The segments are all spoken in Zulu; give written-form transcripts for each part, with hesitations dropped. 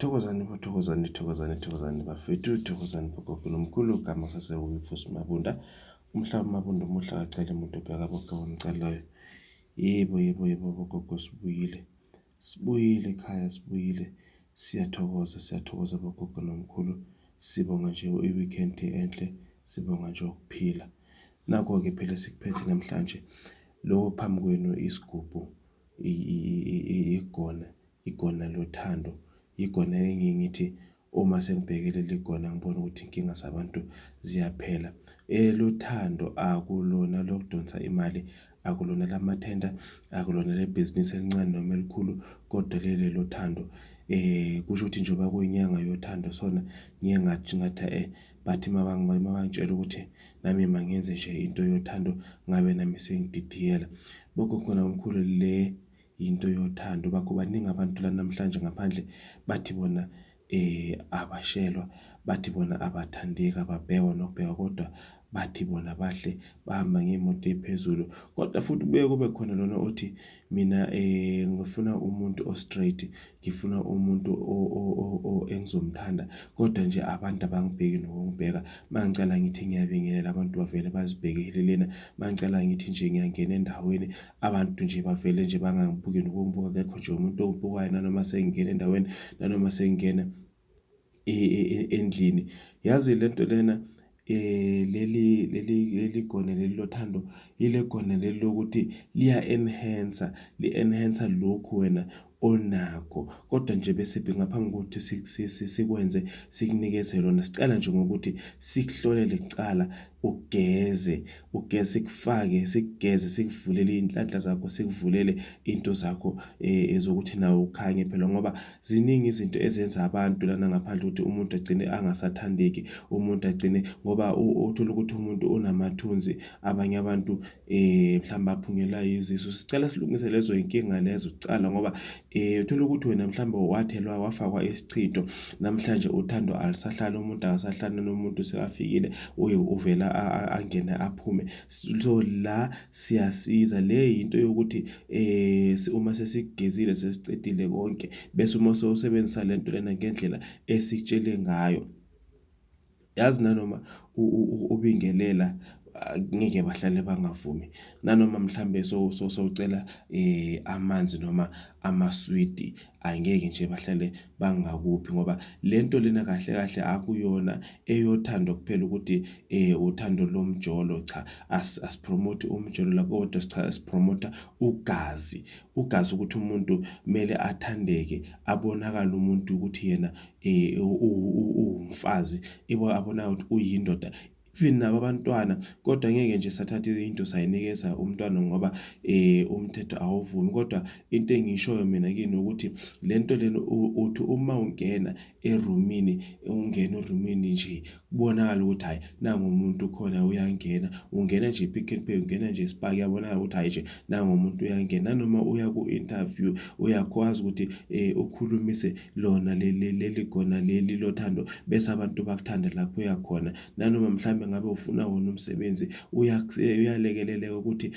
Thokozani bo, thokozani, thokozani, thokozani bafethu, thokozani bogogo nomkhulu, gama sasewuyifusi Mabunda, umhlaba Mabunda umuhle akacele umuntu obheka boke omcalayo. Yebo, yebo, yebo bogogo sibuyile. Sibuyile ekhaya, sibuyile. Siyathokoza, siyathokoza bogogo nomkhulu. Sibonga nje i-weekend enhle, sibonga nje ukuphila. Nakho-ke phela sikuphethe namhlanje. Lokho phambi kwenu isigubhu igona igona lothando, igona engiye ngithi uma sengibheke leli gona ngibone ukuthi inkinga zabantu ziyaphela. Elothando akulona lokudonsa imali, akulona lamathenda, akulona lebhizinisi elincane noma elikhulu kodwa leli lothando. Kusho ukuthi njengoba kuyinyanga yothando sona ngiye ngathi ngathi bathi mabangitshela ukuthi nami mangenze nje into yothando ngabe nami sengididiyela. Bogogo nabomkhulu le yinto yothando bakho baningi abantu la namhlanje ngaphandle bathi bona abashelwa bathi bona abathandeki ababhekwa nokubhekwa kodwa bathi bona bahle bahamba ngey'moto ey'phezulu kodwa futhi kubuye kube khona lona othi mina ngifuna umuntu o-straight ngifuna umuntu engizomthanda kodwa nje abantu abangibheki nokungibheka mangicala ngithi ngiyabingelela abantu bavele bazibhekele lena mangicala ngithi nje ngiyangena endaweni abantu nje bavele nje bangangibuki nokungibuka akekho nje umuntu ongibukayo nanoma sengingena endaweni nanoma sengingena endlini yazi lento lena leli leli leli gona leli lothando ile gona leli lokuthi liya enhance li enhance lokhu wena onakho kodwa nje bese ngaphambi kokuthi sikwenze sikunikeze lona sicela nje ngokuthi sikuhlolele kucala ugeze ugeze sikufake sikugeze sikuvulele iy'nhlanhla zakho sikuvulele into zakho ezokuthi nawe ukhanye phela ngoba ziningi izinto ezenza abantu lana ngaphandle ukuthi umuntu agcine angasathandeki umuntu agcine ngoba uthole ukuthi umuntu unamathunzi abanye abantu mhlawumbe aphunyelwa yizisu. Sicela silungise lezo y'nkinga lezo kucala ngoba uthola ukuthi wena mhlawumbe wathelwa wafakwa isichitho namhlanje uthando alusahlali umuntu akasahlali nomuntu sekafikile uye uvela angene aphume. So la siyasiza le yinto yokuthi uma sesikugezile sesicedile konke bese uma sewusebenzisa lento lena ngendlela esikutshele ngayo. Yazi nanoma ubingelela ngeke bahlale bangavumi nanoma mhlambe sowucela amanzi noma amaswidi angeke nje bahlale bangakuphi ngoba lento lena kahle kahle akuyona eyothando kuphela ukuthi uthando lomjolo cha asipromote umjolo la kodwa cha sipromota ugazi ugazi ukuthi umuntu kumele athandeke abonakale umuntu ukuthi yena uwumfazi abonakale ukuthi uyindoda even nabo abantwana kodwa ngeke nje sathatha into sayinikeza umntwana ngoba umthetho awuvumi kodwa into engiyishoyo mina kini ukuthi lento lena uthi uma ungena erumini ungena erumini nje kubonakala ukuthi hayi nangu umuntu khona uyangena ungena nje Pick n Pay ungena nje eSpar kuyabonakala ukuthi hayi nje nangu umuntu uyangena nanoma uya ku-interview uyakwazi ukuthi ukhulumise lona leli gona leli lothando bese abantu bakuthanda lapho uyakhona nanoma mhlambe ngabe ufuna wona umsebenzi uyalekeleleka ukuthi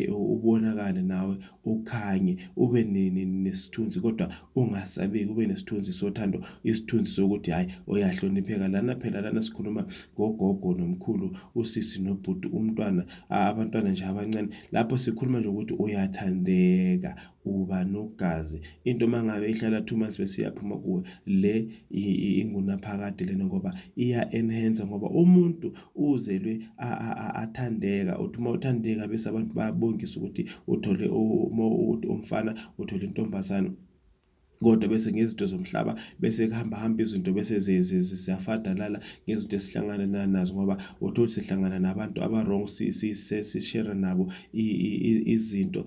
ubonakale nawe ukhanye ube nesithunzi kodwa ungasabeki ube nesithunzi sothando isithunzi sokuthi hayi uyahlonipheka lana phela lana sikhuluma ngogogo nomkhulu usisi nobhuti umntwana abantwana nje abancane lapho sikhuluma nje ukuthi uyathandeka uba nogazi into mangabe ihlala 2 months bese iyaphuma kuwe le ingunaphakade lena ngoba iya enhance ngoba umuntu uzelwe athandeka uthi uma uthandeka bese abantu bayabongisa ukuthi uthole umfana uthole intombazane kodwa bese ngezinto zomhlaba bese kuhamba hamba izinto bese ziyafadalala ngezinto esihlangana nazo ngoba uthola sihlangana nabantu aba wrong sishare nabo izinto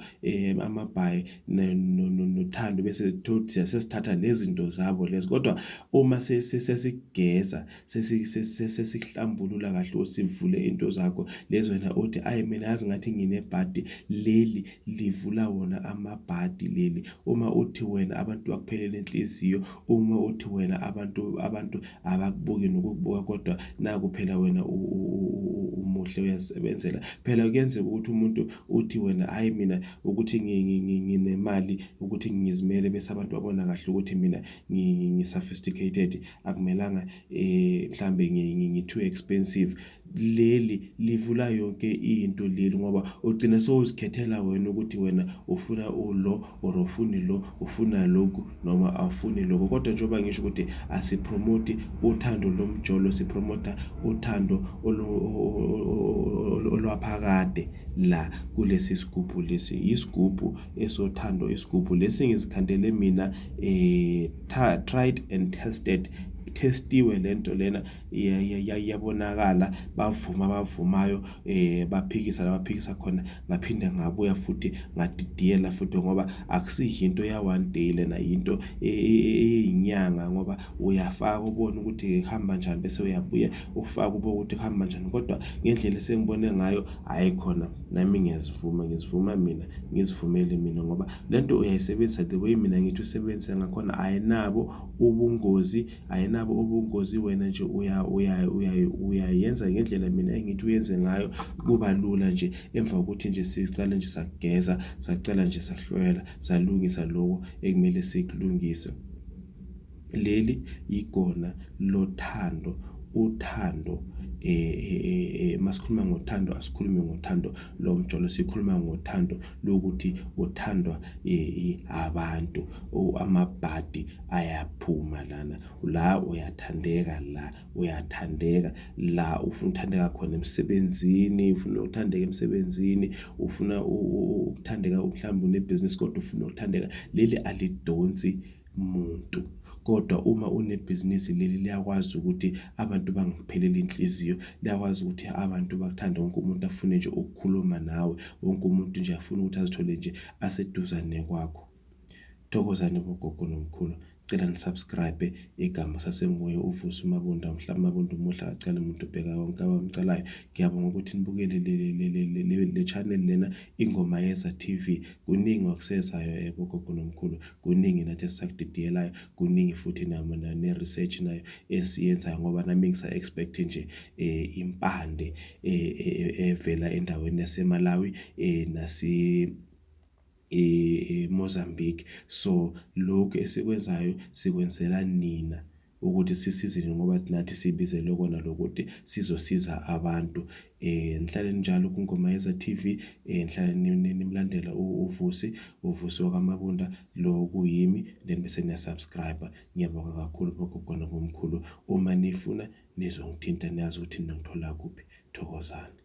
amabhayi nothando bese sesithatha lezi zinto zabo lezi kodwa uma sesigeza sesikuhlambulula kahle ukuthi sivule into zakho lezi wena uthi ayi mina yazi ngathi nginebhadi leli livula wona amabhadi leli uma uthi wena abantu bakho. bangakupheleli inhliziyo, uma uthi wena abantu abantu abakubuki nokukubuka kodwa naku phela wena umuhle uyazisebenzela. Phela kuyenzeka ukuthi umuntu uthi wena hhayi mina ukuthi nginemali ukuthi ngizimele bese abantu babona kahle ukuthi mina ngi-sophisticated akumelanga mhlambe ngi-too expensive. Leli livula yonke into leli ngoba ugcina sowuzikhethela wena ukuthi wena ufuna ulo or ufuni lo, ufuna lokhu noma awufuni lokho. Kodwa njengoba ngisho ukuthi asipromoti uthando lomjolo, sipromota uthando olwaphakade la kulesi sigubhu lesi. Isigubhu esothando, isigubhu lesi ngizikhandele mina tried and tested, testiwe lento lena iyabonakala, bavuma abavumayo, baphikisa labaphikisa khona, ngaphinde ngabuya futhi ngadidiyela futhi ngoba akusiyinto ya one day lena, yinto eyinyanga ngoba uyafaka ubone ukuthi kuhamba kanjani bese uyabuya ufake ubone ukuthi kuhamba kanjani. Kodwa ngendlela esengibone ngayo, hhayi khona nami ngiyazivuma, ngizivuma mina, ngizivumele mina ngoba lento uyayisebenzisa the way mina ngithi usebenzise ngakhona, ayinabo ubungozi, ayinabo ubungozi. Wena nje uyayenza ngendlela mina engithi uyenze ngayo, kuba lula nje emva kokuthi nje sicale nje sakugeza, sacela nje sahlolela, salungisa lokho ekumele sikulungise. Leli igona lothando, uthando masikhuluma ngothando asikhulume ngothando lomjolo, sikhuluma ngothando lokuthi uthandwa abantu, amabhadi ayaphuma lana, la uyathandeka, la uyathandeka, la ufuna ukuthandeka khona emsebenzini, ufuna ukuthandeka emsebenzini, ufuna ukuthandeka mhlawumbe unebhizinisi kodwa ufuna ukuthandeka. Leli alidonsi muntu, kodwa uma unebhizinisi leli liyakwazi ukuthi abantu bangakupheleli inhliziyo, liyakwazi ukuthi abantu bakuthande, wonke umuntu afune nje ukukhuluma nawe, wonke umuntu nje afune ukuthi azithole nje aseduzane kwakho. Thokozani bogogo nomkhulu, cela ni-subscribe, igama sasenguye uVusi Mabunda, umhlaba Mabunda umuhle akacela umuntu ubheka wonke abamcelayo. Ngiyabonga ukuthi nibukele le channel lena, Ingoma Yeza TV. Kuningi okusezayo bogogo nomkhulu, kuningi nathi esisakudidiyelayo, kuningi futhi ne-research nayo esiyenzayo ngoba nami ngisa-expect nje impande evela endaweni yaseMalawi nase eMozambique. So lokhu esikwenzayo sikwenzela nina ukuthi sisize ngoba nathi sibizelwe kona lokuthi sizosiza abantu. Nihlale njalo kuNgoma Yeza TV, nihlale nimlandela uVusi, uVusi wakaMabunda lo kuyimi, then bese niya-subscribe. Ngiyabonga kakhulu bogogo nabomkhulu, uma nifuna nizongithinta niyazi ukuthi ningithola kuphi. Thokozani.